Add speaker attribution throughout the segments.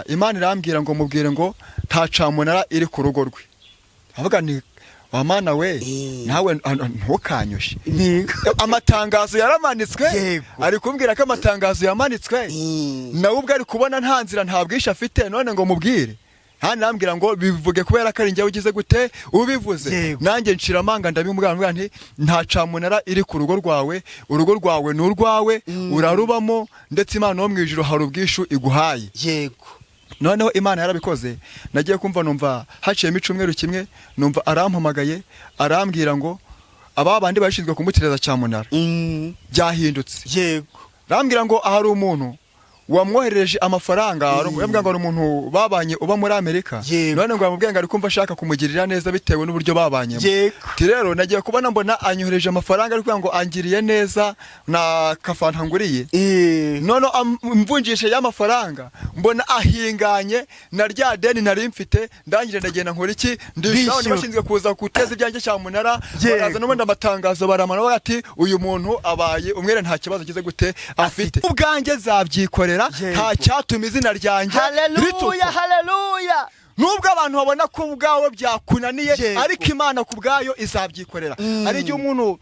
Speaker 1: Imana irambwira ngo mubwire ngo nta camunara iri ku rugo rwe. Avuga nti: "Wa Mana we, nawe ntukanyoshe." Amatangazo yaramanitswe. Ari kumbwira ko amatangazo yamanitswe, nawe ubwo ari kubona nta nzira, nta bwishyu afite. None ngo mubwire hano, arambwira ngo bivuge kubera ko ari njyewe ugize gute ubivuze. Nanjye nshira amanga, ndabimubwira, mubwira nti: "Nta camunara iri ku rugo rwawe. Urugo rwawe ni urwawe, urarubamo, ndetse Imana yo mu ijuru hari ubwishu iguhaye." Noneho Imana yarabikoze. Nagiye kumva numva haciyemo icyumweru kimwe, numva arampamagaye, arambwira ngo aba bandi bashinzwe kumutereza cyamunara byahindutse. Arambwira ngo hari umuntu wamwoherereje amafaranga. Arambwira ngo hari umuntu babanye uba muri Amerika. None ngo yamubwiye ngo ari kumva ashaka kumugirira neza bitewe n'uburyo babanyemo. Ati rero nagiye kubona mbona anyohereje amafaranga, ari kuvuga ngo angiriye neza na kafanta nguriye. None mvunjishe y'amafaranga, mbona ahinganye na rya deni nari mfite. Ndangije ndagenda, nkora iki? Ndishyura.
Speaker 2: Ndishyura.
Speaker 1: Bashinzwe kuza guteza ibyanjye cyamunara baraza, n'ubundi amatangazo baramana, bavuga ati: "Uyu muntu abaye umwere, nta kibazo agize gute afite. Ubwanjye nzabyikorera, nta cyatuma izina ryanjye ritukwa."
Speaker 2: Haleluya, haleluya!
Speaker 1: Nubwo abantu babona ko ubwawe byakunaniye, ariko Imana ku bwayo izabyikorera. Hari igihe umuntu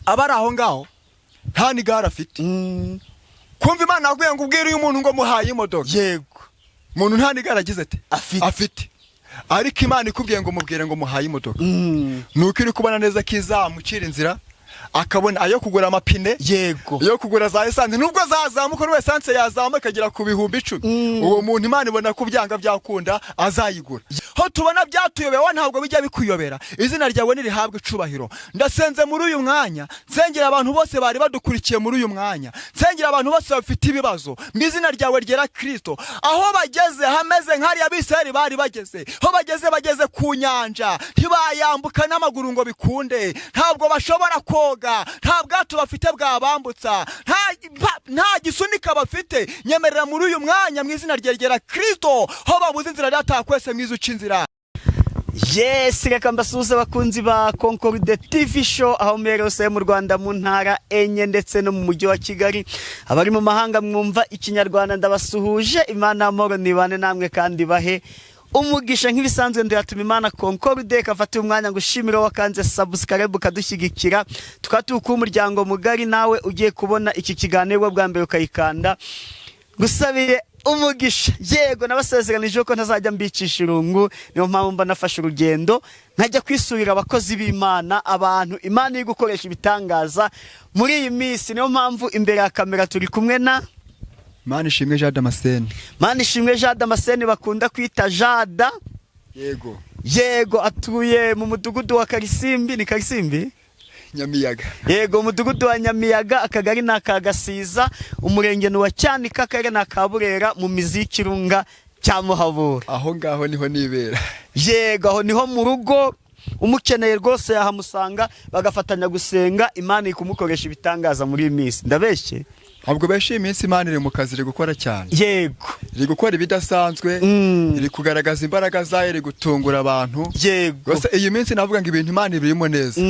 Speaker 1: aba ari aho ngaho nta n'igare afite, kumva Imana yakubwiye ngo ubwire uyu muntu ngo muhaye imodoka. Umuntu nta n'igare agize ati
Speaker 2: Afite.
Speaker 1: afite, ariko Imana ikubwiye ngo mubwire ngo muhaye imodoka, ni uko iri kubona neza ko izamucira inzira, akabona ayo kugura amapine, yo kugura za essence. Nubwo zazamuka, n'ubu essence yazamuka ikagera ku 10,000, uwo muntu Imana ibona ko byanga byakunda azayigura. Ho tubona byatuyobeye, wowe ntabwo bijya bikuyobera. Izina ryawe nirihabwe icubahiro. Ndasenze muri uyu mwanya, nsengera abantu bose bari badukurikiye muri uyu mwanya, nsengera abantu bose bafite ibibazo mu izina ryawe ryera Kristo. Aho bageze hameze nk'hariya Abisirayeli bari bageze. Ho bageze, bageze ku nyanja, ntibayambuka n'amaguru ngo bikunde. Ntabwo bashobora koga, nta bwato bafite bwabambutsa, nta gisunika bafite. Nyemerera muri uyu mwanya mu izina rya ryera Kristo, ho babuze inzira, Data kwese mwiza uca inzira.
Speaker 2: Yes, reka mbasuhuze abakunzi ba Concorde TV Show aho muherereye hose mu Rwanda, mu ntara enye ndetse no mu mujyi wa Kigali. Abari mu mahanga mwumva Ikinyarwanda, ndabasuhuje. Imana y'amahoro nibane namwe kandi bahe umugisha. Nk'ibisanzwe, ndayatuma Imana Concorde kafata umwanya ngo ushimire wakanze subscribe ukadushyigikira, tukaba tukuba umuryango mugari. Nawe ugiye kubona iki kiganiro bwa mbere ukayikanda, gusabiye umugisha. Yego, nabasezeranije ko ntazajya mbicisha irungu. Niyo mpamvu mba nafashe urugendo nkajya kwisurira abakozi b'Imana, abantu Imana iri gukoresha ibitangaza muri iyi minsi. Niyo mpamvu imbere ya kamera turi kumwe na
Speaker 1: Mana ishimwe Jean Damascene.
Speaker 2: Mana ishimwe Jean Damascene, bakunda kwita Jada.
Speaker 1: Yego.
Speaker 2: Yego, atuye mu mudugudu wa Karisimbi. Ni Karisimbi?
Speaker 1: Nyamiyaga.
Speaker 2: Yego, umudugudu wa Nyamiyaga, akagari ni aka Gasiza, umurenge ni uwa Cyanika, akarere ni aka Burera, mu mizi y'ikirunga cya Muhabura.
Speaker 1: Aho ngaho niho nibera.
Speaker 2: Yego, aho niho mu rugo. Umukeneye rwose yahamusanga, bagafatanya gusenga. Imana iri kumukoresha ibitangaza muri iyi minsi. Ndabeshye?
Speaker 1: Ntabwo benshi. Iyi minsi Imana iri mu kazi, iri gukora cyane. Iri gukora ibidasanzwe, iri kugaragaza imbaraga zayo, iri gutungura abantu. Rwose iyi minsi navuga ngo ibintu Imana ibirimo neza.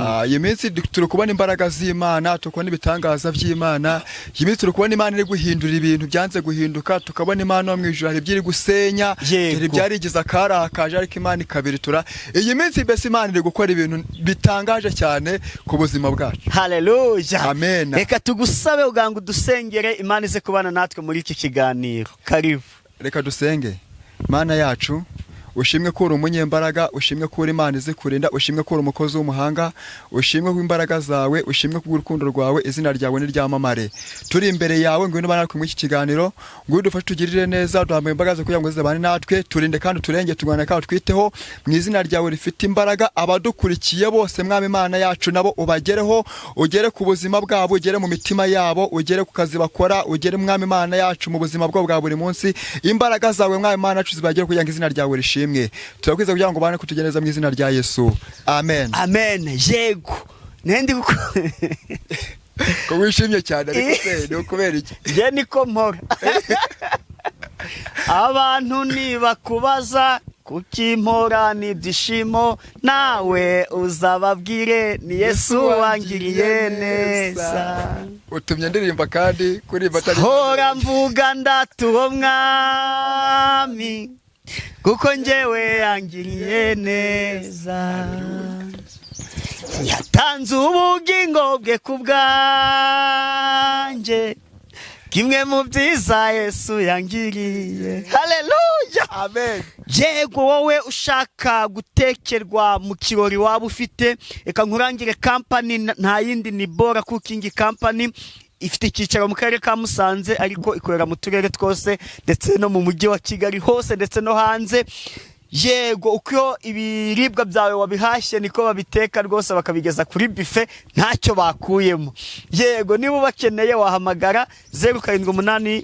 Speaker 1: Ah, iyi minsi turi kubona imbaraga z'Imana, turi kubona ibitangaza by'Imana. Iyi minsi turi kubona Imana iri guhindura ibintu byanze guhinduka, tukabona Imana yo mu ijuru hari ibyo iri gusenya, hari ibyarigize akarakaje, ariko Imana ikabiritura. Iyi minsi mbese Imana iri gukora ibintu bitangaje cyane ku buzima bwacu.
Speaker 2: Haleluya!
Speaker 1: Amen.
Speaker 2: Reka tugusabe kugira ngo udusengere, Imana ize kubana natwe muri iki kiganiro. Karibu.
Speaker 1: Reka dusenge. Mana yacu, ushimwe ko uri umunyembaraga, ushimwe ko uri Imana izi kurinda, ushimwe ko uri umukozi w'umuhanga, ushimwe ko imbaraga zawe, ushimwe ko urukundo rwawe. Izina ryawe niryamamare. Turi imbere yawe, ngwino ubane natwe muri iki kiganiro, ngwino udufashe, tugirire neza, duhambaye imbaraga zawe kugira ngo zibane natwe. Turinde kandi uturenge, turwane kandi twiteho mu izina ryawe rifite imbaraga. Abadukurikiye bose, Mwami Imana yacu, nabo ubagereho, ugere ku buzima bwabo, ugere mu mitima yabo, ugere ku kazi bakora, ugere, Mwami Imana yacu, mu buzima bwabo bwa buri munsi. Imbaraga zawe, Mwami Imana yacu, zibagere kugira ngo izina ryawe rishimwe. Turakwiza kugira ngo ubane kutugeneza mu izina rya Yesu, amen.
Speaker 2: Amen. Yego, nendi kuko
Speaker 1: Ko wishimye cyane ariko se ni ukubera iki?
Speaker 2: Njye niko mpora. Abantu nibakubaza kuki mpora n'ibyishimo, nawe uzababwire ni Yesu wangiriye neza.
Speaker 1: Utumye ndirimba kandi kuririmba atari
Speaker 2: Hora mvuga ndatuwo mwami, kuko njyewe yangiriye neza, yatanze ubugingo bwe ku bwanjye, kimwe mu byiza Yesu yangiriye. Haleluya!
Speaker 1: Amen.
Speaker 2: Yego, wowe ushaka gutekerwa mu kirori waba ufite, reka nkurangire company, nta yindi ni Bora Cooking Company. Ifite icyicaro mu karere ka Musanze, ariko ikorera mu turere twose ndetse no mu mujyi wa Kigali hose ndetse no hanze. Yego, uko ibiribwa byawe wabihashye niko babiteka rwose, bakabigeza kuri buffet ntacyo bakuyemo. Yego, niba ubakeneye wahamagara 0783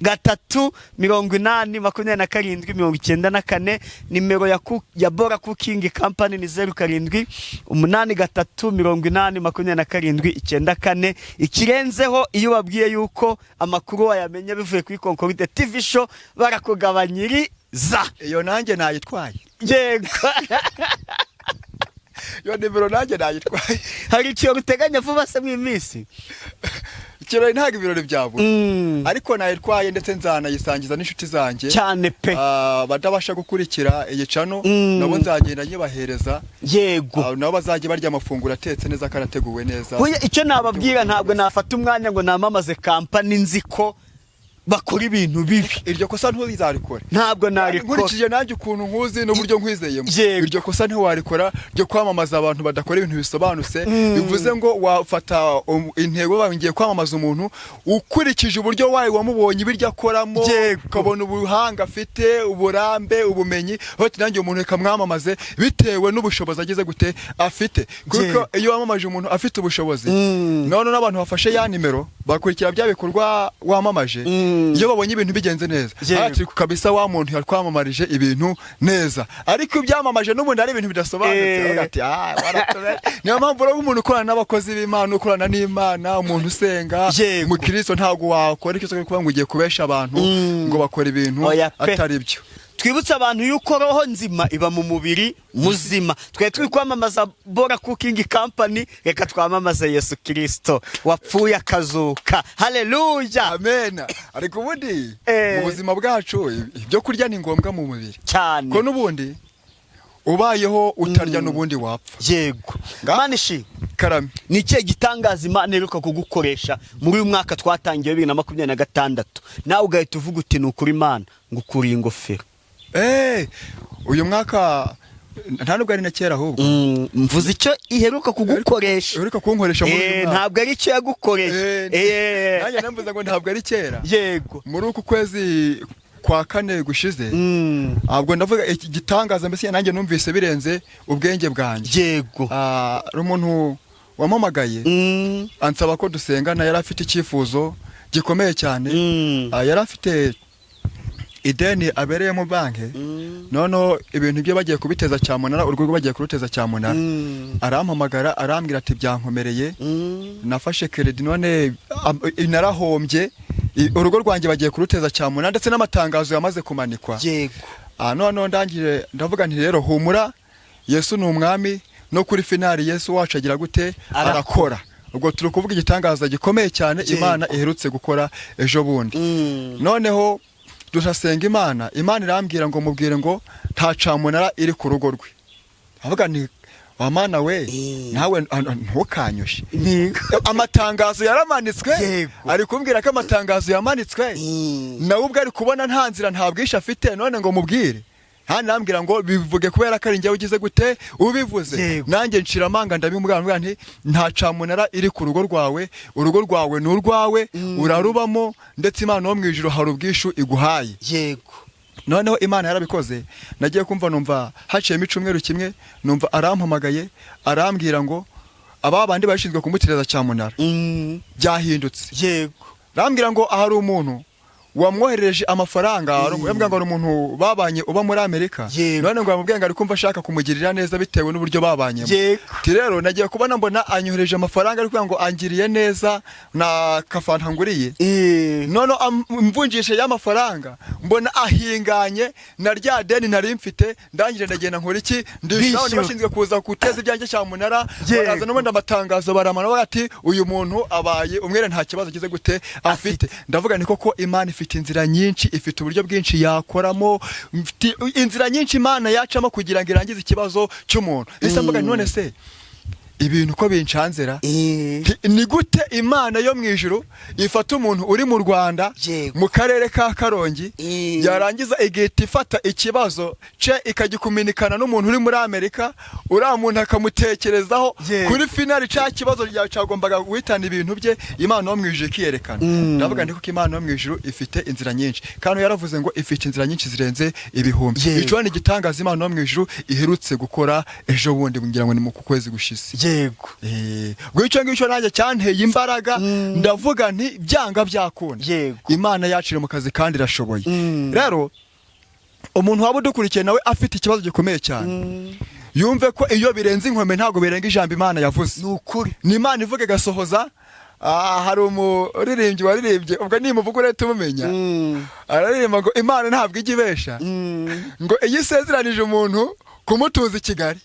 Speaker 2: 80 27 94. Nimero ya Bora Cooking Company ni 0783 80 27 94. Ikirenzeho, iyo ubabwiye yuko amakuru wayamenya bivuye kuri Concorde TV Show, barakugabanyiriza.
Speaker 1: Iyo nanjye nayitwaye.
Speaker 2: Yego.
Speaker 1: Iyo nimero nanjye nayitwaye.
Speaker 2: Hari ikintu uteganya vuba se mu minsi?
Speaker 1: Ikirori, ntabwo ibirori byabura, ariko nayitwaye, ndetse nzanayisangiza n'inshuti zanjye
Speaker 2: Cyane pe.
Speaker 1: Badabasha gukurikira iyi channel, nabo nzagenda nyibahereza. Nabo bazajya barya amafunguro atetse neza kandi ateguwe neza.
Speaker 2: Oya, icyo nababwira, ntabwo nafata umwanya ngo namamaze company nzi ko bakora ibintu bibi.
Speaker 1: Iryo kosa ntuzarikore.
Speaker 2: Ntabwo narikora.
Speaker 1: Nkurikije nanjye ukuntu nkuzi n'uburyo nkwizeyemo, iryo kosa ntiwarikora ryo kwamamaza abantu badakora ibintu bisobanutse. Bivuze ngo wafata intego bawe, ngiye kwamamaza umuntu, ukurikije uburyo wawe wamubonye, ibiryo akoramo, ukabona ubuhanga afite, uburambe, ubumenyi, aho nanjye umuntu reka mwamamaze bitewe n'ubushobozi agize gute afite, kuko iyo wamamaje umuntu afite ubushobozi, none n'abantu bafashe ya nimero bakurikira bya bikorwa wamamaje, iyo babonye ibintu bigenze neza, ati kabisa wa muntu yakwamamarije ibintu neza, ariko ibyamamaje n'ubundi ari ibintu bidasobanutse, baravuga ati ah, waratube. Niyo mpamvu rero umuntu ukorana n'abakozi b'Imana, ukorana n'Imana, umuntu usenga, umukristo, ntabwo wakora icyo kuvuga ngo ugiye kubesha abantu ngo bakora ibintu
Speaker 2: Oya pe.
Speaker 1: atari byo.
Speaker 2: Twibutse abantu yuko roho nzima iba mu mubiri muzima. Twari turi kwamamaza Bora Cooking Company, reka twamamaze Yesu Kirisito wapfuye akazuka. Haleluya!
Speaker 1: Amen. Ariko ubundi mu buzima bwacu ibyo kurya ni ngombwa mu mubiri,
Speaker 2: Cyane.
Speaker 1: ko n'ubundi ubayeho utarya n'ubundi wapfa.
Speaker 2: Yego. Manishi.
Speaker 1: Karame.
Speaker 2: Ni ikihe gitangaza Imana iheruka kugukoresha muri uyu mwaka twatangiye, 2026, nawe ugahita uvuga uti: "Ni ukuri Imana ngukuriye ingofero"?
Speaker 1: Uyu mwaka nta nubwo ari na kera ahubwo.
Speaker 2: Mvuze icyo iheruka kugukoresha.
Speaker 1: Uheruka kunkoresha muri uyu mwaka.
Speaker 2: Ntabwo ari icyo yagukoresha.
Speaker 1: Nanjye namvuze ngo ntabwo ari kera. Muri uku kwezi kwa kane gushize, ntabwo ndavuga iki gitangaza, mbese nanjye numvise birenze ubwenge bwanjye. Hari umuntu wampamagaye ansaba ko dusengana, yari afite icyifuzo gikomeye cyane. Yari afite ideni abereyemo banki, noneho ibintu bye bagiye kubiteza cyamunara, urugo rwe bagiye kuruteza cyamunara. Arampamagara arambwira ati: "Byankomereye, nafashe crédit none narahombye, urugo rwanjye bagiye kuruteza cyamunara, ndetse n'amatangazo yamaze kumanikwa." Noneho ndangije ndavuga nti: "Rero humura, Yesu ni umwami, no kuri finale Yesu wacu agira gute?"
Speaker 2: Arakora.
Speaker 1: Arakora. Ubwo turi kuvuga igitangaza gikomeye cyane Imana iherutse gukora ejo bundi. Noneho turasenga Imana, Imana irambwira ngo mubwire ngo nta camunara iri ku rugo rwe. Avuga nti: "Wa Mana we, nawe ntukanyoshe." Amatangazo yaramanitswe. Ari kumbwira ko amatangazo yamanitswe, nawe ubwo ari kubona nta nzira, nta bwishyu afite, none ngo mubwire hano, arambwira ngo bivuge kubera ko ari njyewe ugize gute ubivuze. Nanjye nshira amanga ndabimubwira, ndamubwira nti: "Nta camunara iri ku rugo rwawe, urugo rwawe ni urwawe, urarubamo, ndetse Imana wo mu ijuru hari ubwishu iguhaye." Noneho Imana yarabikoze. Nagiye kumva numva haciyemo icumweru kimwe, numva arampamagaye arambwira ngo aba bandi bashinzwe kumutereza cyamunara byahindutse. Arambwira ngo ahari umuntu Wamwoherereje amafaranga, yambwiye ngo hari umuntu babanye uba muri Amerika. None ngo yamubwiye ngo ari kumva ashaka kumugirira neza bitewe n'uburyo babanyemo. Ati rero nagiye kubona mbona anyohereje amafaranga, ari kuvuga ngo angiriye neza na kafanta nguriye. None mvunjishe y'amafaranga mbona ahinganye na rya deni nari mfite. Ndangije ndagenda nkora iki? Ndishyura.
Speaker 2: Bishyura.
Speaker 1: Bashinzwe kuza guteza ibyanjye cyamunara baraza, n'ubundi amatangazo baramana bavuga ati uyu muntu abaye umwere, nta kibazo agize gute afite. Ndavuga ni koko Imana ifite inzira nyinshi, ifite uburyo bwinshi yakoramo, ifite inzira nyinshi Imana yacamo kugira ngo irangize ikibazo cy'umuntu. Ese mvuga nti none se ibintu uko bincanzera, ni gute Imana yo mu ijuru ifata umuntu uri mu Rwanda, mu karere ka Karongi, yarangiza igahita ifata ikibazo ce ikagikuminikana n'umuntu uri muri Amerika, uriya muntu akamutekerezaho, kuri final cya kibazo cyagombaga guhitana ibintu bye, Imana yo mu ijuru ikiyerekana? Ndavuga ndi kuko Imana yo mu ijuru ifite inzira nyinshi, kandi yaravuze ngo ifite inzira nyinshi zirenze ibihumbi. Icyo ni igitangaza Imana yo mu ijuru iherutse gukora ejo bundi, ngira ngo ni mu kwezi gushize. Ubwo icyo ngicyo nanjye cyanteye imbaraga, ndavuga nti byanga byakunda, Imana yacu iri mu kazi kandi irashoboye. Rero umuntu waba udukurikiye nawe afite ikibazo gikomeye cyane, yumve ko iyo birenze inkombe ntabwo birenga ijambo Imana yavuze.
Speaker 2: Ni ukuri.
Speaker 1: Ni Imana ivuga igasohoza. Hari umuririmbyi waririmbye, ubwo nimuvuga urahita umumenya, araririmba ngo Imana ntabwo ijya ibesha, ngo iyo isezeranije umuntu kumutuza i Kigali,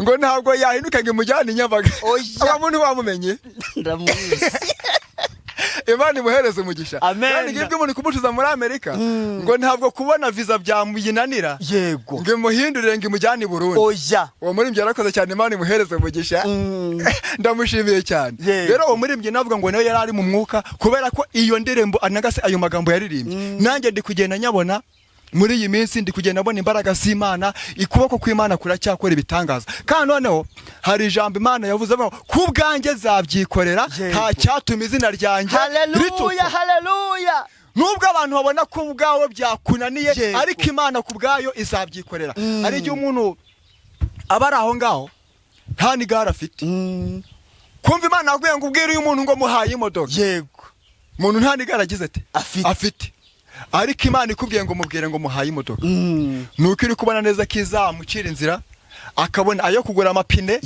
Speaker 1: ngo ntabwo yahinduka ngo imujyane i Nyamagabe.
Speaker 2: Oya.
Speaker 1: Aba muntu wamumenye?
Speaker 2: Ndamuzi.
Speaker 1: Imana imuhereze umugisha.
Speaker 2: Amen.
Speaker 1: Kandi ngibwo umuntu kumutuza muri Amerika, ngo ntabwo kubona viza byamuyinanira ngo imuhindurire ngo imujyane i Burundi.
Speaker 2: Oya.
Speaker 1: Uwo muririmbyi yarakoze cyane, Imana imuhereze umugisha. Ndamushimiye cyane. Rero uwo muririmbyi navuga ngo nawe yari ari mu mwuka, kubera ko iyo ndirimbo anagase ayo magambo yaririmbye, nanjye ndi kugenda nyabona muri iyi minsi, ndi kugenda mbona imbaraga z'Imana, ukuboko kw'Imana kuracyakora ibitangaza. Kandi noneho hari ijambo Imana yavuze ngo ku bwanjye nzabyikorera, nta cyatuma izina ryanjye ritukwa.
Speaker 2: Haleluya.
Speaker 1: Nubwo abantu babona ko ubwawe byakunaniye, ariko Imana ku bwayo izabyikorera. Hari igihe umuntu aba ari aho ngaho nta n'igare afite, kumva Imana yakubwiye ngo ubwire uyu muntu ngo muhaye imodoka. Umuntu nta n'igare agize ati
Speaker 2: Afite.
Speaker 1: Afite, ariko Imana ikubwiye ngo mubwire ngo muhaye imodoka, nuko iri kubona neza ko izamucira inzira akabona ayo kugura amapine,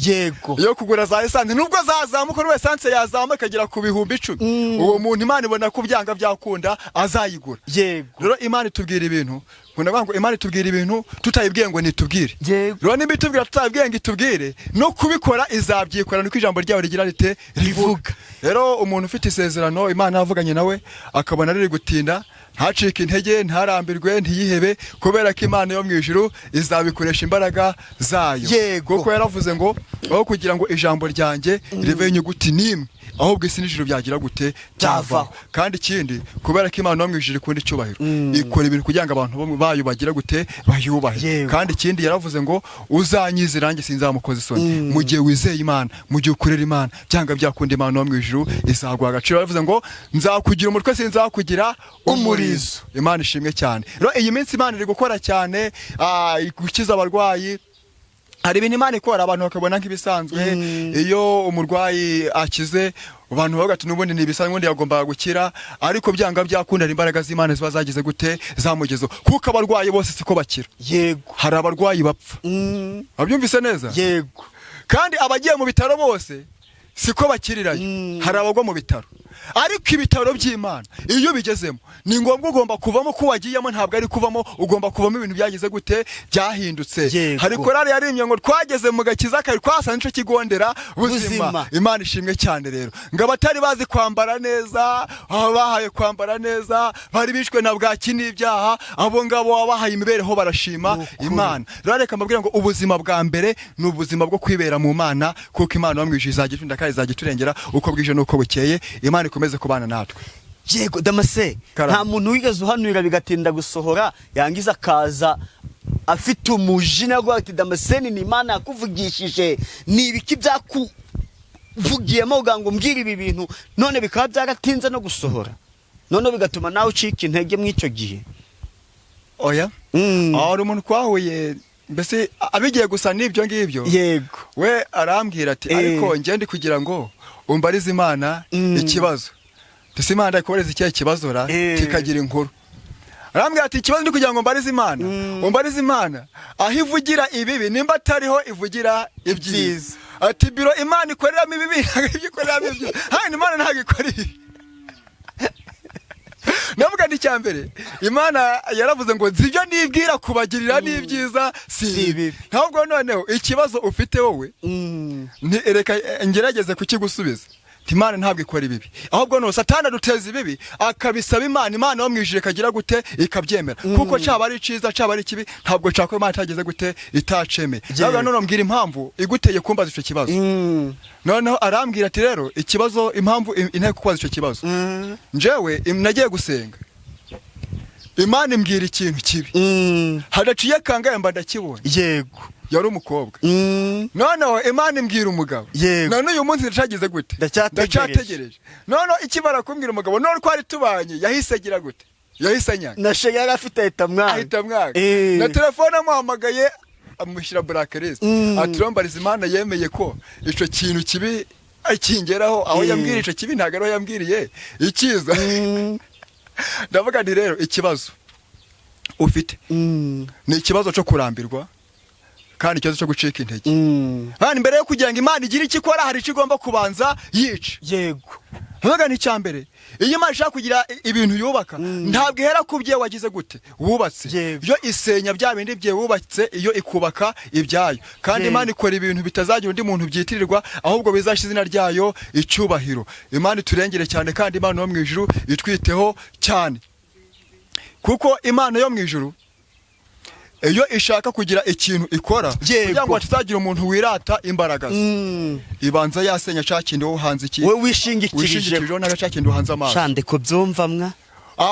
Speaker 1: yo kugura za essence, nubwo zazamuka, n'ubu essence yazamuka ikagera ku 10,000, uwo muntu Imana ibona ko byanga byakunda azayigura. Rero Imana itubwira ibintu, nkunda kuvuga ngo Imana itubwira ibintu tutayibwiye ngo nitubwire. Rero nimba itubwira tutayibwiye ngo itubwire, no kubikora izabyikora, niko ijambo ryayo rigira rite? Rivuga. Rero umuntu ufite isezerano Imana yavuganye nawe akabona riri gutinda, ntacike intege, ntarambirwe, ntiyihebe, kubera ko Imana yo mu ijuru izabikoresha imbaraga zayo. Kuko yaravuze ngo aho kugira ngo ijambo ryanjye rive inyuguti n'imwe, ahubwo isi n'ijuru byagira gute?
Speaker 2: Byavaho.
Speaker 1: Kandi ikindi, kubera ko Imana yo mu ijuru ikunda icyubahiro, ikora ibintu kugira ngo abantu bayo bagira gute? Bayubahe. Kandi ikindi yaravuze ngo uzanyizera nanjye sinzamukoza isoni. Mu gihe wizeye Imana, mu gihe ukorera Imana, byanga byakunda Imana yo mu ijuru izaguha agaciro. Yaravuze ngo nzakugira umutwe, sinzakugira umurizo. Imana ishimwe cyane. Rero iyi minsi Imana iri gukora cyane, gukiza abarwayi. Hari ibintu Imana ikora abantu bakabona nk'ibisanzwe. Iyo umurwayi akize, abantu bavuga ati n'ubundi ni ibisanzwe, ubundi yagombaga gukira, ariko byanga byakunda hari imbaraga z'Imana ziba zagize gute? Zamugezeho, kuko abarwayi bose siko bakira. Hari abarwayi bapfa. Wabyumvise neza?
Speaker 2: Yego.
Speaker 1: Kandi abagiye mu bitaro bose siko bakirirayo. Hari abagwa mu bitaro, ariko ibitaro by'Imana iyo ubigezemo ni ngombwa ugomba kuvamo ko wagiyemo, ntabwo ari kuvamo, ugomba kuvamo ibintu byagize gute? Byahindutse. Hari korari yaririmbye ngo twageze mu gakiza kare twasanze ico kigondera buzima.
Speaker 2: Buzima.
Speaker 1: Imana ishimwe cyane. Rero ngo abatari bazi kwambara neza, aho bahaye kwambara neza, bari bishwe na bwaki n'ibyaha, abo ngabo wabahaye imibereho barashima Imana. Rero reka mbabwire ngo ubuzima bwa mbere ni ubuzima bwo kwibera mu Mana, kuko Imana yo mu ijuru izajya iturinda kandi izajya iturengera uko bwije n'uko bukeye. Imana ikomeze kubana natwe.
Speaker 2: Yego, Damase.
Speaker 1: Karame.
Speaker 2: Nta muntu wigeze uhanurira bigatinda gusohora, yangiza akaza afite umujinya avuga ati Damascene, ni Imana yakuvugishije, ni ibiki byakuvugiyemo kugira ngo umbwire ibi bintu, none bikaba byaratinze no gusohora, none bigatuma nawe ucika intege muri icyo gihe?
Speaker 1: Oya. Aho hari umuntu twahuye, mbese abigiye gusa n'ibyo ngibyo, we arambwira ati ariko njye ndi kugira ngo umbarize Imana ikibazo. Ese Imana ndakubariza ikihe kibazo ra? Kikagira inkuru. Arambwira ati ikibazo ndi kugira ngo mbarize Imana, umbarize Imana aho ivugira ibibi, nimba atariho ivugira ibyiza.
Speaker 2: Ibyiza.
Speaker 1: Ati biro Imana ikoreramo ibibi ntabwo ibyo ikoreramo ibyiza, hano Imana ntabwo ikora ibi. Ndavuga ni icya mbere, Imana yaravuze ngo nzi ibyo nibwira kubagirira n'ibyiza si
Speaker 2: Si
Speaker 1: ibibi.
Speaker 2: ibibi.
Speaker 1: Ntabwo noneho ikibazo ufite wowe, reka ngerageze kukigusubiza. Nti Imana ntabwo ikora ibibi, ahubwo no Satani aduteza ibibi akabisaba Imana, Imana yo mu ijuru ikagira gute? Ikabyemera, kuko cyaba ari cyiza cyaba ari kibi, ntabwo cyakora Imana itageze gute? Itacemeye. Ndavuga none mbwira impamvu iguteye kumbaza icyo kibazo. Noneho arambwira ati rero ikibazo, impamvu inteye kukubaza icyo kibazo, njyewe nagiye gusenga, Imana imbwira ikintu kibi, hadaciye kangahe mba ndakibonye. Yari umukobwa. Noneho Imana imbwira umugabo. None uyu munsi ndacagize gute?
Speaker 2: Ndacyategereje.
Speaker 1: Ndacyategereje. Noneho ikimara kumbwira umugabo, none twari tubanye, yahise agira gute? Yahise anyanga.
Speaker 2: Na chérie yari afite ahita mwanga.
Speaker 1: Ahita mwanga. Na telefone amuhamagaye amushyira blacklist. Ati rombariza Imana yemeye ko ico kintu kibi akingeraho, aho yambwiriye ico kibi ntabwo ariho yambwiriye icyiza. Ndavuga nti rero ikibazo ufite ni ikibazo cyo kurambirwa kandi ikibazo cyo gucika intege. Hano mbere yo kugira ngo Imana igire icyo ikora, hari icyo igomba kubanza yica. Ndavuga ni icya mbere, iyo Imana ishaka kugira ibintu yubaka, ntabwo ihera ku byo wagize gute? Wubatse. Yo isenya bya bindi bye wubatse, iyo ikubaka ibyayo. Kandi Imana ikora ibintu bitazagira undi muntu byitirirwa, ahubwo bizashyira izina ryayo icyubahiro. Imana iturengere cyane, kandi Imana yo mu ijuru itwiteho cyane, kuko Imana yo mu ijuru iyo ishaka kugira ikintu ikora, kugira ngo hatazagira umuntu wirata imbaraga ze, ibanza yasenya cya kindi wowe uhanze iki?
Speaker 2: We wishingikirije.
Speaker 1: Wishingikirijeho na cya kindi uhanze amaso.
Speaker 2: Shande ko byumva mwa.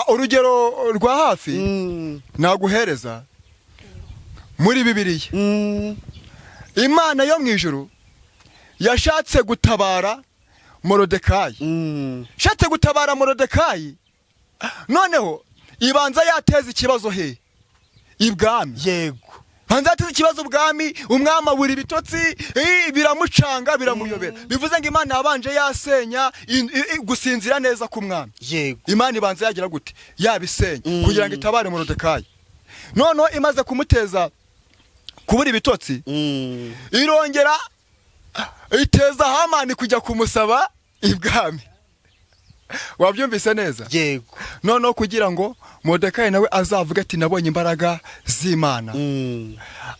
Speaker 1: Urugero rwa hafi naguhereza muri Bibiliya, Imana yo mu ijuru yashatse gutabara Morodekayi. Ishatse gutabara Morodekayi, noneho ibanza yateza ikibazo he? Ibwami. Banza yateza ikibazo ubwami, umwami abura ibitotsi, biramucanga, biramuyobera. Bivuze ngo Imana yabanje yasenya gusinzira neza k'umwami. Imana ibanza yagira gute? Yabisenya kugira ngo itabare Morodekayi. Noneho imaze kumuteza kubura ibitotsi, irongera iteza Hamani kujya kumusaba ibwami. Wabyumvise neza?
Speaker 2: Yego.
Speaker 1: Noneho kugira ngo Morodekayi nawe azavuge ati nabonye imbaraga z'Imana,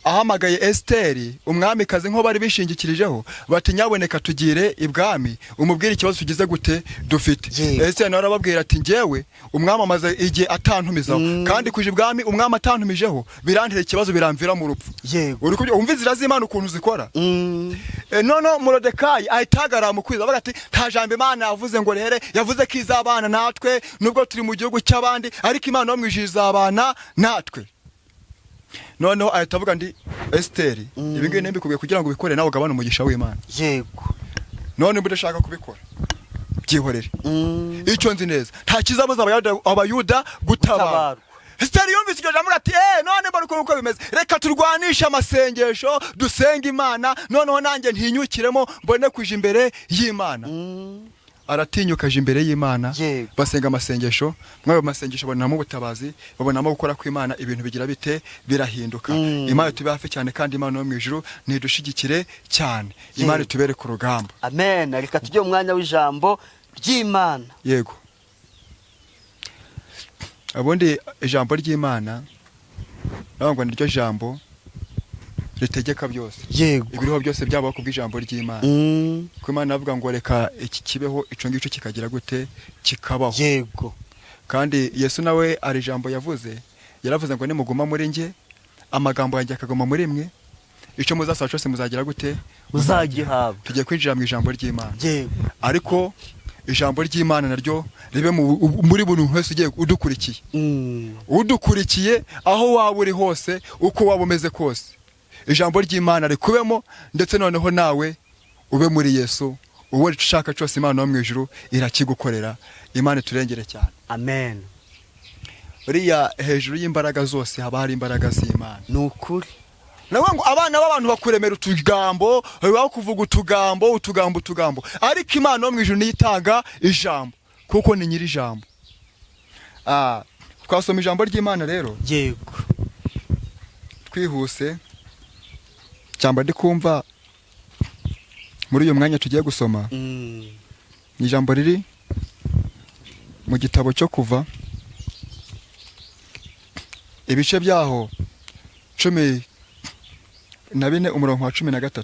Speaker 1: ahamagaye Esiteri umwamikazi, nko bari bishingikirijeho, bati nyaboneka tugire ibwami umubwire ikibazo tugize gute? Dufite. Esiteri nawe arababwira ati njyewe umwami amaze igihe atantumizaho, kandi kuja ibwami umwami atantumijeho birantera ikibazo, biramvira mu rupfu. Uri kubyo wumva inzira z'Imana ukuntu zikora. Noneho Morodekayi ahita ahagarara mu kwiza, avuga ati nta jambo Imana yavuze ngo rere, yavuze ko izabana natwe nubwo turi mu gihugu cy'abandi, ariko Imana yo mu ijuru izabana natwe. Noneho ahita avuga ndi Esiteri, ibi ngibi ntibikubwiye kugira ngo ubikore nawe ugabane umugisha w'Imana. None niba udashaka kubikora, byihorere. Icyo nzi neza, nta kizabuza Abayuda gutabara.
Speaker 2: Gutabarwa.
Speaker 1: Esiteri yumvise iryo jambo ati eh none mbona uko bimeze, reka turwanishe amasengesho, dusenge Imana, noneho nanjye ntinyukiremo mbone kuja imbere y'Imana. Aratinyuka aje imbere y'Imana. Basenga amasengesho, muri ayo masengesho babonamo ubutabazi, babonamo gukora kw'Imana, ibintu bigira bite? Birahinduka. Imana tube hafi cyane, kandi Imana yo mu ijuru nidushigikire cyane. Imana itubere ku rugamba.
Speaker 2: Amen. Reka tujye mu mwanya w'ijambo ry'Imana.
Speaker 1: Yego, ubundi ijambo ry'Imana navuga ngo niryo jambo ritegeka byose. Ibiriho byose byabaho kubw'ijambo ry'Imana. Ko Imana avuga ngo reka iki kibeho, ico ngicyo kikagira gute? Kikabaho. Kandi Yesu nawe ari ijambo yavuze, yaravuze ngo nimuguma muri njye, amagambo yanjye akaguma muri mwe, icyo muzasaba cyose muzagira gute?
Speaker 2: Uzagihabwa.
Speaker 1: Tugiye kwinjira mu ijambo ry'Imana. Ariko ijambo ry'Imana naryo ribe muri buri muntu wese ugiye udukurikiye, udukurikiye aho waba uri hose, uko waba umeze kose, ijambo ry'Imana rikubemo, ndetse noneho nawe ube muri Yesu, uwo ushaka cyose Imana yo mu ijuru irakigukorera. Imana iturengere cyane.
Speaker 2: Amen.
Speaker 1: Buriya hejuru y'imbaraga zose haba hari imbaraga z'Imana.
Speaker 2: Ni ukuri.
Speaker 1: Nawe ngo abana b'abantu bakuremera utugambo, bakuvuga utugambo utugambo utugambo, ariko Imana yo mu ijuru niyo itanga ijambo. Kuko ni nyiri ijambo. Twasoma ijambo ry'Imana rero.
Speaker 2: Yego.
Speaker 1: Twihuse cyangwa ndi kumva muri uyu mwanya tugiye gusoma ni ijambo riri mu gitabo cyo Kuva, ibice byaho 14, umurongo wa 13.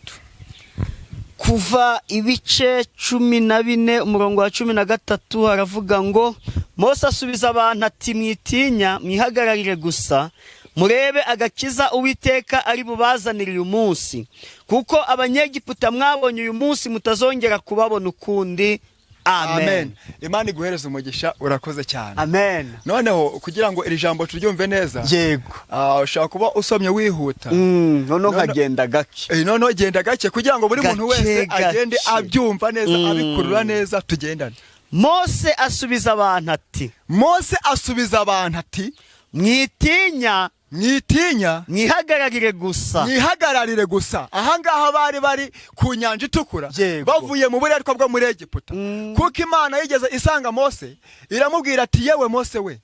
Speaker 2: Kuva ibice 14, umurongo wa 13, haravuga ngo: "Mose asubiza abantu ati: 'Mwitinya, mwihagararire gusa, murebe agakiza Uwiteka ari bubazanire uyu munsi, kuko Abanyegiputa mwabonye uyu munsi mutazongera kubabona ukundi.' Amen."
Speaker 1: Imana iguhereze umugisha, urakoze cyane.
Speaker 2: Amen.
Speaker 1: Noneho kugira ngo iri jambo turyumve neza, ushobora kuba usomye wihuta.
Speaker 2: Noneho nkagenda gake.
Speaker 1: Noneho genda gake kugira ngo buri muntu
Speaker 2: Gake,
Speaker 1: wese agende
Speaker 2: gake.
Speaker 1: abyumva neza, abikurura neza, tugendane.
Speaker 2: Mose asubiza abantu ati:
Speaker 1: Mose asubiza abantu ati:
Speaker 2: 'Mwitinya,
Speaker 1: "Mwitinya,
Speaker 2: mwihagararire gusa.'"
Speaker 1: Mwihagararire gusa. Ahangaha bari bari ku Nyanja Itukura, bavuye mu buretwa bwo muri Egiputa, kuko Imana yigeze isanga Mose iramubwira ati: "Yewe Mose we,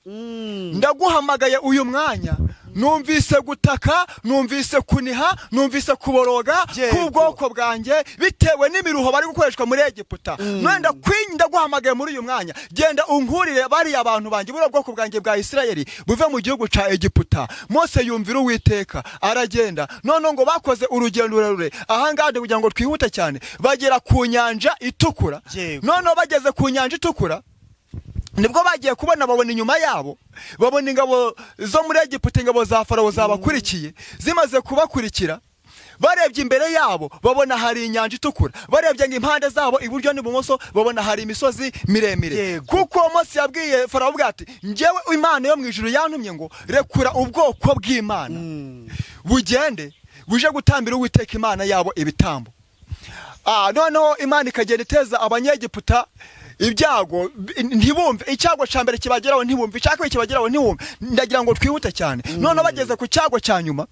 Speaker 1: ndaguhamagaye uyu mwanya, numvise gutaka, numvise kuniha, numvise kuboroga k'ubwoko bwanjye bitewe n'imiruho bari gukoreshwa muri Egiputa. None ndaguhamagaye muri uyu mwanya, genda unkurire bariya abantu banjye, buriya bwoko bwanjye bwa Isirayeli, buve mu gihugu ca Egiputa." Mose yumvira Uwiteka, aragenda. Noneho ngo bakoze urugendo rurerure. Ahangaha kugira ngo twihute cyane, bagera ku Nyanja Itukura. Noneho bageze ku Nyanja Itukura, nibwo bagiye kubona babona inyuma yabo, babona ingabo zo muri Egiputa, ingabo za Farawo zabakurikiye. Zimaze kubakurikira, barebye imbere yabo babona hari Inyanja Itukura, barebye ngo impande zabo iburyo n'ibumoso babona hari imisozi miremire. Kuko uwo munsi yabwiye Farawo avuga ati: "Njyewe Imana yo mu ijuru yantumye ngo rekura ubwoko bw'Imana bugende buje gutambira Uwiteka Imana yabo ibitambo." Noneho Imana ikagenda iteza Abanyegiputa ibyago, ntibumve. Icyago cya mbere kibageraho ntibumve, icya kabiri kibageraho ntibumve. Ndagira ngo twihute cyane. Noneho bageze ku cyago cya nyuma,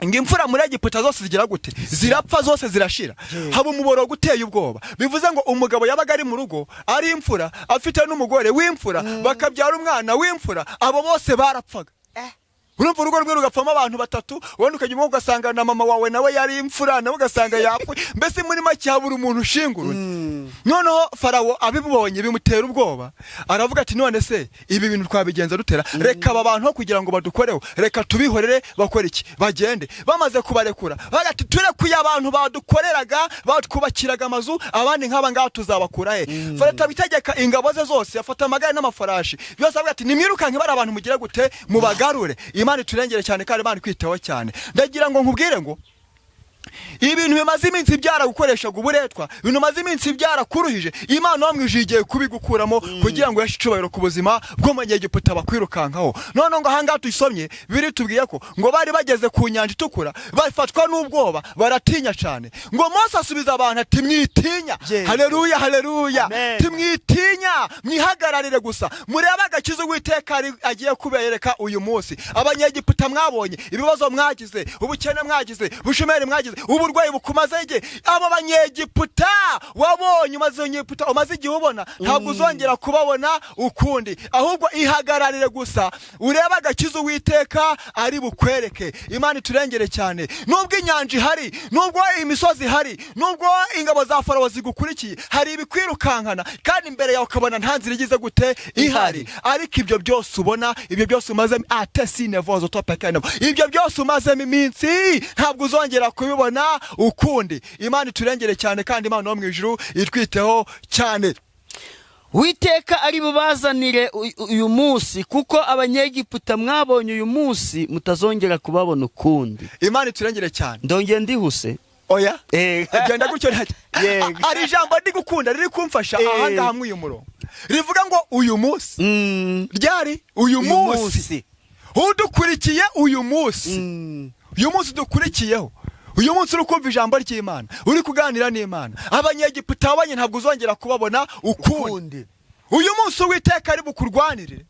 Speaker 1: ngo imfura muri Egiputa zose zigira gute? Zirapfa zose, zirashira. Haba umuborogo uteye ubwoba. Bivuze ngo umugabo yabaga ari mu rugo ari imfura, afite n'umugore w'imfura, bakabyara umwana w'imfura, abo bose barapfaga. Urumva urugo rwe rugapfamo abantu batatu, ubundi ukajya umwe ugasanga na mama wawe nawe yari imfura, nawe ugasanga yapfuye. Mbese muri make habura umuntu ushingura undi. Noneho Farawo abibonye bimutera ubwoba, aravuga ati: "None se ibi bintu twabigenza dutera? Reka aba bantu kugira ngo badukoreho, reka tubihorere." Bakora iki? Bagende. Bamaze kubarekura bavuga ati: "Turekuye abantu badukoreraga, batwubakiraga amazu, abandi nk'aba ngaba tuzabakura he?" Farawo abitegeka ingabo ze zose, afata amagare n'amafarashi byose, avuga ati: "Nimwirukanke bari abantu, mugire gute? Mubagarure." Imana iturengere cyane kandi Imana ikwiteho cyane. Ndagira ngo nkubwire ngo ibintu bimaze iminsi byaragukoreshaga uburetwa, ibintu bimaze iminsi byarakuruhije, Imana wo mu ijuru igiye kubigukuramo kugira ngo uheshe icyubahiro ku buzima bw'Umunyegiputa bakwirukankaho. Noneho ngo ahangaha tuyisomye biri tubwiye ko ngo bari bageze ku Nyanja Itukura, bafatwa n'ubwoba, baratinya cyane. Ngo Mose asubiza abantu ati: "Mwitinya." Haleluya, haleluya.
Speaker 2: Amen.
Speaker 1: "Timwitinya, mwihagararire gusa, murebe agakiza Uwiteka agiye kubereka uyu munsi. Abanyegiputa mwabonye, ibibazo mwagize, ubukene mwagize, ubushomeri mwagize, uburwayi bukumaze igihe, abo banyegiputa wabonye, umaze Egiputa umaze igihe ubona, ntabwo uzongera kubabona ukundi. Ahubwo ihagararire gusa urebe agakiza Uwiteka ari bukwereke." Imana iturengere cyane. Nubwo inyanja ihari, nubwo imisozi ihari, nubwo ingabo za Farawo zigukurikiye, hari ibikwirukankana kandi imbere yawe ukabona nta nzira igize gute ihari, ariko ibyo byose ubona, ibyo byose umazemo atesinevozo topekenevo, ibyo byose umazemo iminsi, ntabwo uzongera kubibona ukundi. Imana iturengere cyane kandi Imana yo mu ijuru itwiteho cyane.
Speaker 2: "Witeka ari bubazanire uyu munsi, kuko Abanyegiputa mwabonye uyu munsi mutazongera kubabona ukundi."
Speaker 1: Imana iturengere cyane.
Speaker 2: Ndongeye ndihuse.
Speaker 1: Oya, genda gutyo ntacyo.
Speaker 2: Yego.
Speaker 1: Hari ijambo ndi gukunda riri kumfasha ahangaha mw'uyu murongo, rivuga ngo uyu munsi. Ryari? Uyu
Speaker 2: Uyu
Speaker 1: munsi.
Speaker 2: munsi.
Speaker 1: Udukurikiye uyu munsi, uyu munsi dukurikiyeho, uyu munsi uri kumva ijambo ry'Imana, uri kuganira n'Imana, Abanyegiputa wabonye ntabwo uzongera kubabona ukundi.
Speaker 2: Ukundi.
Speaker 1: Uyu munsi Uwiteka ari bukurwanirire.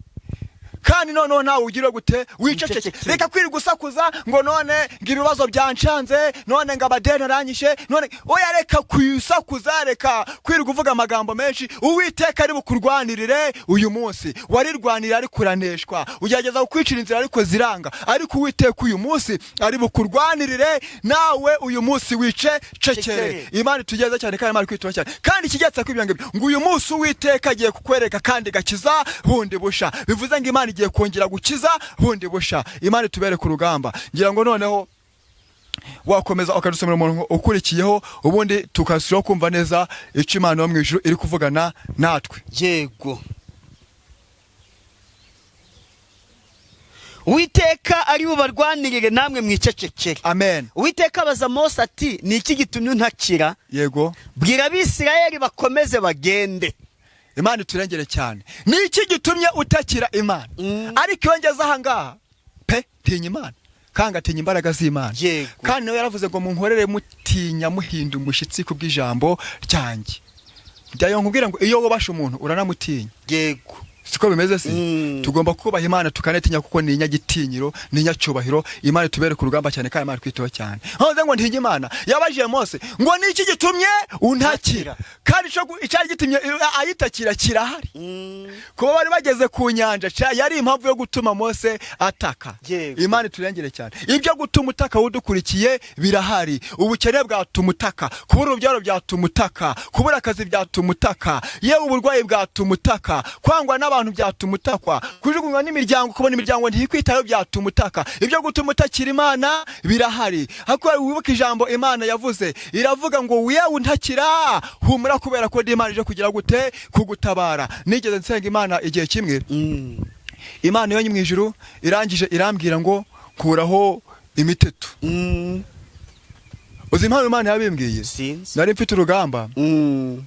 Speaker 1: Kandi noneho nawe ugire gute? Wiceceke.
Speaker 2: Wicecekere.
Speaker 1: Reka kwirirwa usakuza ngo none ngo ibibazo byancanze, none ngo abadeni aranyishe, none oya. Reka kwisakuza, reka kwirirwa uvuga amagambo menshi. Uwiteka ari bukurwanirire uyu munsi. Warirwanira ariko uraneshwa, ugerageza kukwicira inzira ariko ziranga, ariko Uwiteka uyu munsi ari bukurwanirire, nawe uyu munsi wice cekere.
Speaker 2: Cekere.
Speaker 1: Imana itugeze cyane kandi Imana ikwitaho cyane. Kandi ikigeretse kuri ibyo ngibyo, ngo uyu munsi Uwiteka agiye kukwereka kandi gakiza bundi busha. Bivuze ngo Imana igiye kongera gukiza bundi busha. Imana itubere ku rugamba. Ngira ngo noneho wakomeza ukadusomera umuntu ukurikiyeho, ubundi tukasubiraho kumva neza icyo Imana yo mu ijuru iri kuvugana natwe.
Speaker 2: Yego. Uwiteka ari bubarwanirire, namwe mwicecekere.
Speaker 1: Amen.
Speaker 2: Uwiteka abaza Mose ati: "Ni iki gitumye untakira?" "Bwira Abisirayeli bakomeze bagende."
Speaker 1: Imana iturengere cyane. Ni iki gitumye utakira Imana? Ariko iyo ngeze aha ngaha pe, tinya Imana kandi atinya imbaraga z'Imana. Kandi nawe yaravuze ngo munkorere mutinya, muhinda umushyitsi ku bw'ijambo ryanjye. Byayo nkubwira ngo iyo wubasha umuntu uranamutinya. Siko bimeze se? Tugomba kubaha Imana tukanetinya, kuko ni inyagitinyiro, ni inyacyubahiro. Imana itubere ku rugamba cyane kandi Imana twiteho cyane. Nkoze ngo ntinye Imana. Yabajije Mose ngo: "Ni iki gitumye untakira?" Kandi icyari gitumye ayitakira kirahari. Kuba bari bageze ku nyanja yari impamvu yo gutuma Mose ataka. Imana iturengere cyane. Ibyo gutuma utaka udukurikiye birahari. Ubukene bwatuma utaka, kubura urubyaro byatuma utaka, kubura akazi byatuma utaka, yewe uburwayi bwatuma utaka, kwangwa n'abantu byatuma utakwa, kujugunywa n'imiryango, kubona imiryango ntikwitayeho byatuma utaka. Ibyo gutuma utakira Imana birahari. Ariko wibuke ijambo Imana yavuze, iravuga ngo: "Yewe untakira, humura, kubera ko ndi Imana ije kugira gute? Kugutabara." Nigeze nsenga Imana igihe kimwe. Imana yo mu ijuru irangije irambwira ngo: "Kuraho imiteto." Uzi impamvu Imana yabimbwiye?
Speaker 2: Sinzi.
Speaker 1: Nari mfite urugamba,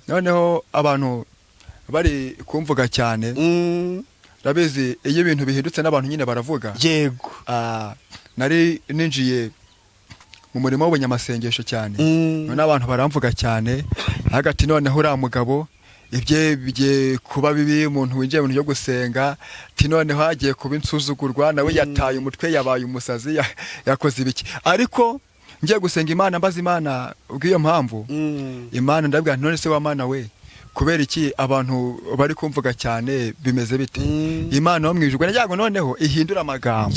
Speaker 1: noneho abantu bari kumvuga cyane. Urabizi, iyo ibintu bihindutse n'abantu nyine baravuga. Nari ninjiye mu murimo w'ubunyamasengesho cyane, none abantu baramvuga cyane hagati. Noneho uriya mugabo ibye bigiye kuba bibi, umuntu winjiye mu bintu byo gusenga, ati noneho hagiye kuba insuzugurwa, nawe yataye umutwe, yabaye umusazi, yakoze ibiki. Ariko ngiye gusenga Imana, mbaza Imana ubw'iyo mpamvu. Imana ndabwira nti: "None se wa Mana we, kubera iki abantu bari kumvuga cyane? Bimeze bite?" Imana yo mu ijuru nagira ngo noneho ihindure amagambo.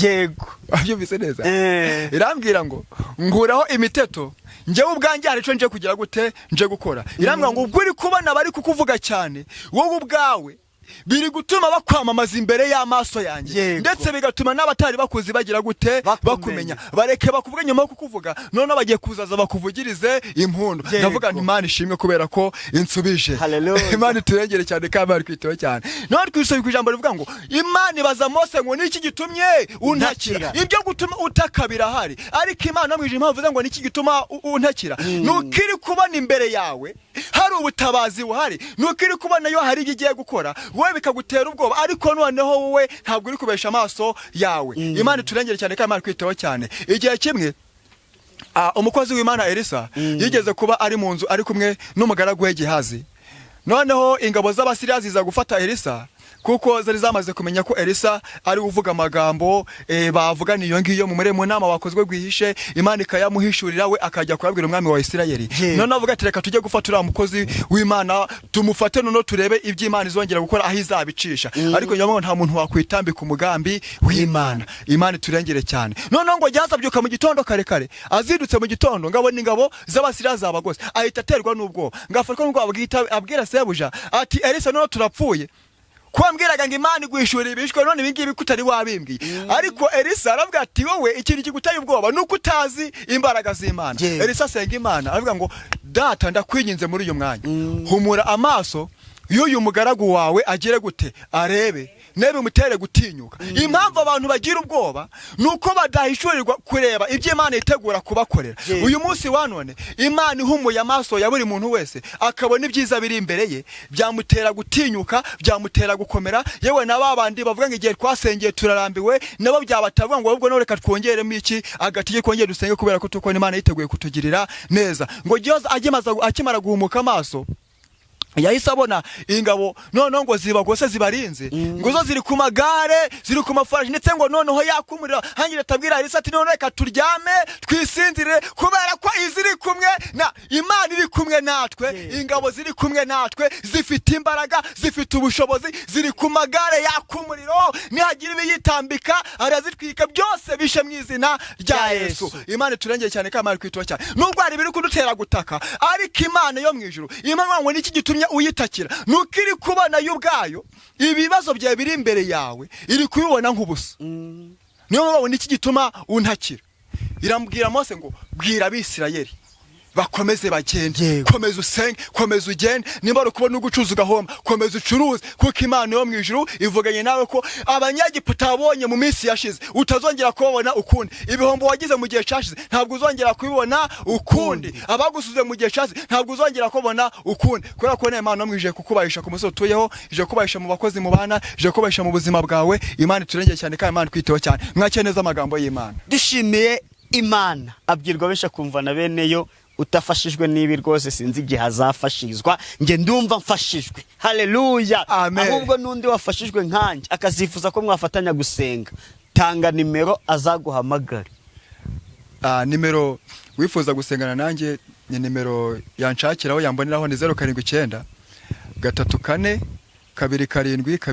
Speaker 1: Wabyumvise neza?
Speaker 2: Eh.
Speaker 1: Irambwira ngo nkuraho imiteto, njyewe ubwanjye hari icyo nje kugira gute? Nje gukora. Irambwira ngo ubwo uri kubona bari kukuvuga cyane, wowe ubwawe biri gutuma bakwamamaza imbere y'amaso yanjye, ndetse bigatuma n'abatari bakuzi bagira gute?
Speaker 2: Bakumenya.
Speaker 1: Bakumenya. Bareke bakuvuge. Nyuma yo kukuvuga noneho bagiye kuzaza bakuvugirize impundu. Ndavuga nti: "Imana ishimwe kubera ko insubije."
Speaker 2: Hallelujah.
Speaker 1: Imana iturengere cyane kandi Imana twiteho cyane. None twisomye ku ijambo rivuga ngo Imana ibaza Mose ngo: "Niki gitumye untakira?"
Speaker 2: Untakira.
Speaker 1: Ibyo gutuma utaka birahari, ariko Imana mu ijuru impamvu ivuze ngo: "Niki gituma untakira?" Nuko iri kubona imbere yawe hari ubutabazi buhari, nuko iri kubona yo hari ibyo igiye gukora, wowe bikagutera ubwoba, ariko noneho wowe ntabwo uri kubesha amaso yawe. Imana iturengere cyane kandi Imana ikwiteho cyane. Igihe kimwe umukozi w'Imana Elisa yigeze kuba ari mu nzu ari kumwe n'umugaragu we Gehazi. Noneho ingabo z'Abasiriya ziza gufata Elisa, kuko zari zamaze kumenya ko Elisa ari uvuga amagambo bavugana iyo ngiyo mu nama wakozwe rwihishe, Imana ikayamuhishurira, we akajya kuyabwira umwami wa Isirayeli. Noneho avuga ati: "Reka tujye gufata uriya mukozi w'Imana, tumufate, noneho turebe ibyo Imana izongera gukora, aho izabicisha." Ariko nyuma nta muntu wakwitambika umugambi w'Imana. Imana iturengere cyane. Noneho ngo Gehazi abyuka mu gitondo kare kare, azindutse mu gitondo ngabona ingabo z'Abasiriya zabagose, ahita aterwa n'ubwoba, ngafatwa n'ubwoba, abwira sebuja ati: "Elisa, noneho turapfuye, ko wambwiraga ngo Imana iguhishurira ibishwe, none ibi ngibi kutari wabimbwiye?" Ariko Elisa aravuga ati: "Wowe ikintu kiguteye ubwoba ni uko utazi imbaraga z'Imana." Elisa asenga Imana aravuga ngo: "Data, ndakwinginze, muri uyu mwanya humura amaso y'uyu mugaragu wawe agire gute? Arebe nebe bimutere gutinyuka." Impamvu abantu bagira ubwoba ni uko badahishurirwa kureba ibyo Imana yitegura kubakorera. Uyu munsi wa none Imana ihumuye amaso ya buri muntu wese akabona ibyiza biri imbere ye, byamutera gutinyuka, byamutera gukomera. Yewe na ba bandi bavuga ngo igihe twasengeye turarambiwe, nabo byabatavuga ngo ahubwo none reka twongeremo iki agatege, twongere dusenge, kubera ko tukubona Imana yiteguye kutugirira neza. Ngo Gehazi akimara guhumuka amaso. Yahise abona ingabo noneho ngo zibagose, zibarinze, ngo zo ziri ku magare, ziri ku mafarashi, ndetse ngo noneho yakumurira hangira atabwira Elisa ati: "None reka turyame twisinzire, kubera ko iziri kumwe na Imana iri kumwe natwe, ingabo ziri kumwe natwe zifite imbaraga, zifite ubushobozi, ziri ku magare yaka umuriro. Nihagira ibiyitambika arazitwika byose bishe mu izina rya
Speaker 2: Rya
Speaker 1: Yesu."
Speaker 2: Yesu.
Speaker 1: Imana iturengeye cyane kandi Imana ikwitaho cyane. Nubwo hari ibiri kudutera gutaka, ariko Imana yo mu ijuru Imana ngo niki gitumye uyitakira? Nuko iri kubona yo ubwayo ibibazo byawe biri imbere yawe, iri kubibona nk'ubusa. Niyo mpamvu niki gituma untakira? Iramubwira Mose ngo: "Bwira Abisirayeli bakomeze bagende." Komeza usenge, komeza ugende. Niba ari ukubona ugucuruza ugahomba, komeza ucuruze, kuko Imana yo mu ijuru ivuganye nawe ko Abanyegiputa wabonye mu minsi yashize utazongera kubabona ukundi. Ibihombo wagize mu gihe cyashize ntabwo uzongera kubibona ukundi. Abagusuze mu gihe cyashize ntabwo uzongera kubona ukundi, kubera ko Imana yo mu ijuru kukubahisha ku musozi utuyeho, ije kubahisha mu bakozi mubana, ije kubahisha mu buzima bwawe. Imana iturengeye cyane kandi Imana ikwiteho cyane. Mwakire neza amagambo y'Imana.
Speaker 2: Dushimiye Imana. Abwirwa benshi akumva na beneyo. Utafashijwe n'ibi rwose sinzi igihe azafashirizwa. Njye ndumva mfashijwe, haleluya.
Speaker 1: Amen.
Speaker 2: Ahubwo n'undi wafashijwe nkanjye akazifuza ko mwafatanya gusenga, tanga nimero azaguhamagare.
Speaker 1: Nimero wifuza gusengana nanjye ni nimero yanshakiraho, yamboneraho, ni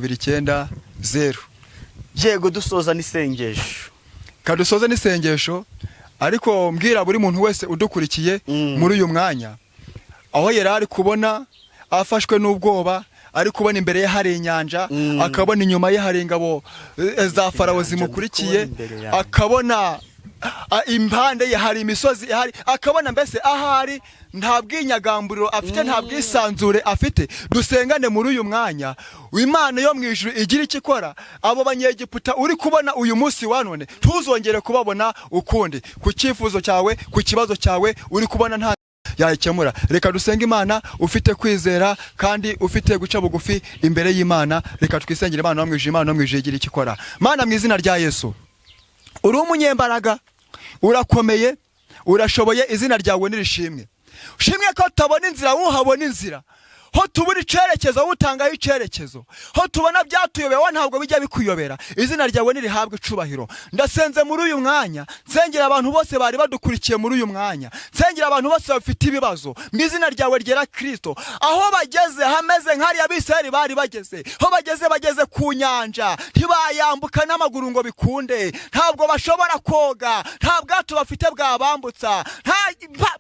Speaker 1: 0793427920.
Speaker 2: Yego, dusoza n'isengesho.
Speaker 1: Kadusoze n'isengesho, ariko mbwira buri muntu wese udukurikiye muri uyu mwanya, aho yari ari kubona afashwe n'ubwoba, ari kubona imbere ye hari inyanja, akabona inyuma ye hari ingabo za Farawo
Speaker 2: Inyanja
Speaker 1: zimukurikiye,
Speaker 2: ndi kubona imbere yanjye.
Speaker 1: akabona impande ye hari imisozi ihari, akabona mbese ahari nta bwinyagamburiro afite, nta bwisanzure afite, dusengane muri uyu mwanya, Imana yo mu ijuru igira icyo ikora. Abo Banyegiputa uri kubona uyu munsi wa none ntuzongere kubabona ukundi. Ku cyifuzo cyawe, ku kibazo cyawe uri kubona nta yayikemura, reka dusenge Imana. Ufite kwizera kandi ufite guca bugufi imbere y'Imana, reka twisengere Imana yo mu ijuru. Imana yo mu ijuru igira icyo ikora. Mana, mu izina rya Yesu, uri umunyembaraga, urakomeye, urashoboye, izina ryawe nirishimwe. Ushimwe ko tutabona inzira, uhabona inzira. Ho tubura icyerekezo, wowe utangaho icyerekezo. Ho tubona byatuyobeye, wowe ntabwo bijya bikuyobera. Izina ryawe nirihabwe icubahiro. Ndasenze muri uyu mwanya, nsengera abantu bose bari badukurikiye muri uyu mwanya, nsengera abantu bose bafite ibibazo mu izina ryawe ryera Kirisito. Aho bageze hameze nk'hariya Abisirayeli bari bageze. Ho bageze, bageze ku nyanja, ntibayambuka n'amaguru ngo bikunde. Ntabwo bashobora koga, nta bwato bafite bwabambutsa,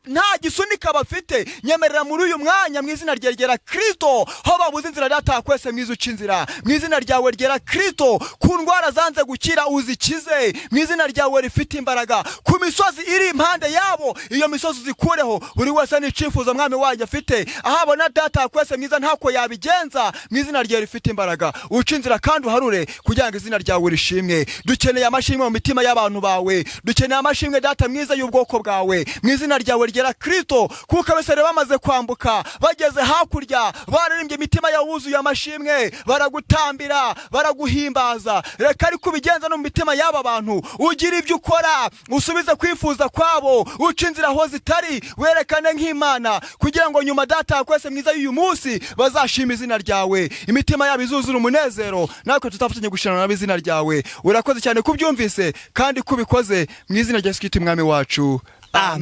Speaker 1: nta gisunika bafite. Nyemerera muri uyu mwanya mu izina ryawe ryera Kirisito, ho babuze inzira, Data kwese mwiza uca inzira mu izina ryawe ryera Kirisito. Ku ndwara zanze gukira uzikize mu izina ryawe rifite imbaraga. Ku misozi iri impande yabo, iyo misozi uzikureho. Buri wese n'icyifuzo, Mwami wanjye, afite, aho abona Data kwese mwiza ntako yabigenza, mu izina ryawe rifite imbaraga uca inzira kandi uharure, kugira ngo izina ryawe rishimwe. Dukeneye amashimwe mu mitima y'abantu bawe, dukeneye amashimwe, Data mwiza, y'ubwoko bwawe mu izina ryawe ryera Kirisito, kuko Abisirayeli bamaze kwambuka bageze hakurya baririmbye, imitima yabo wuzuye amashimwe, baragutambira, baraguhimbaza. Reka ariko ubigenza no mu mitima y'aba bantu, ugira ibyo ukora, usubize kwifuza kwabo, uca inzira aho zitari, werekane nk'Imana, kugira ngo nyuma, Data kwese mwiza, y'uyu munsi bazashima izina ryawe, imitima yabo izuzura umunezero, natwe tutafatanye gushirana nabo izina ryawe. Urakoze cyane kubyumvise kandi kubikoze, mu izina rya Yesu Kristo Umwami wacu, amen.